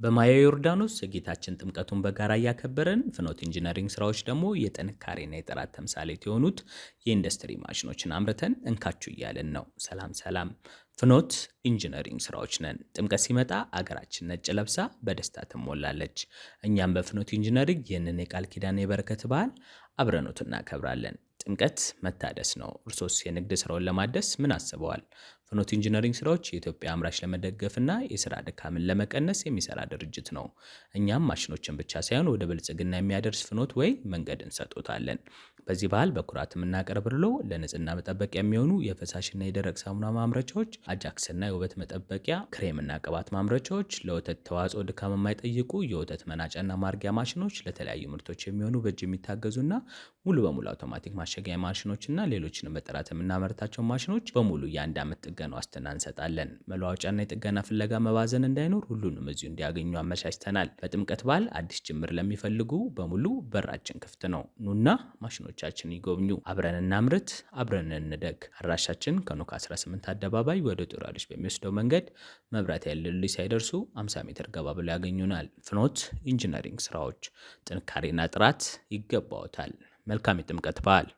በማየ ዮርዳኖስ የጌታችን ጥምቀቱን በጋራ እያከበረን፣ ፍኖት ኢንጂነሪንግ ስራዎች ደግሞ የጥንካሬና የጥራት ተምሳሌት የሆኑት የኢንዱስትሪ ማሽኖችን አምርተን እንካችሁ እያልን ነው። ሰላም ሰላም፣ ፍኖት ኢንጂነሪንግ ስራዎች ነን። ጥምቀት ሲመጣ አገራችን ነጭ ለብሳ በደስታ ትሞላለች። እኛም በፍኖት ኢንጂነሪንግ ይህንን የቃል ኪዳን የበረከት በዓል አብረኖት እናከብራለን። ጥምቀት መታደስ ነው። እርሶስ የንግድ ስራውን ለማደስ ምን አስበዋል? ፍኖት ኢንጂነሪንግ ስራዎች የኢትዮጵያ አምራች ለመደገፍና የስራ ድካምን ለመቀነስ የሚሰራ ድርጅት ነው። እኛም ማሽኖችን ብቻ ሳይሆን ወደ ብልጽግና የሚያደርስ ፍኖት ወይ መንገድ እንሰጦታለን። በዚህ በዓል በኩራት የምናቀርብሎ ለንጽህና መጠበቂያ የሚሆኑ የፈሳሽና የደረቅ ሳሙና ማምረቻዎች፣ አጃክስና የውበት መጠበቂያ ክሬምና ቅባት ማምረቻዎች፣ ለወተት ተዋጽኦ ድካም የማይጠይቁ የወተት መናጫና ማርጊያ ማሽኖች፣ ለተለያዩ ምርቶች የሚሆኑ በእጅ የሚታገዙና ሙሉ በሙሉ አውቶማቲክ ማሸጊያ ማሽኖችና ሌሎችንም በጥራት የምናመርታቸው ማሽኖች በሙሉ የአንድ ዓመት ጥገና ዋስትና እንሰጣለን። መለዋወጫና የጥገና ፍለጋ መባዘን እንዳይኖር ሁሉንም እዚሁ እንዲያገኙ አመቻችተናል። በጥምቀት በዓል አዲስ ጅምር ለሚፈልጉ በሙሉ በራችን ክፍት ነው። ኑና ማሽኖቻችን ይጎብኙ። አብረን እናምርት፣ አብረን እንደግ። አድራሻችን ከኖክ 18 አደባባይ ወደ ጦር ኃይሎች በሚወስደው መንገድ መብራት ያለ ድልድይ ሳይደርሱ 50 ሜትር ገባ ብለው ያገኙናል። ፍኖት ኢንጂነሪንግ ስራዎች ጥንካሬና ጥራት ይገባዎታል። መልካም የጥምቀት በዓል።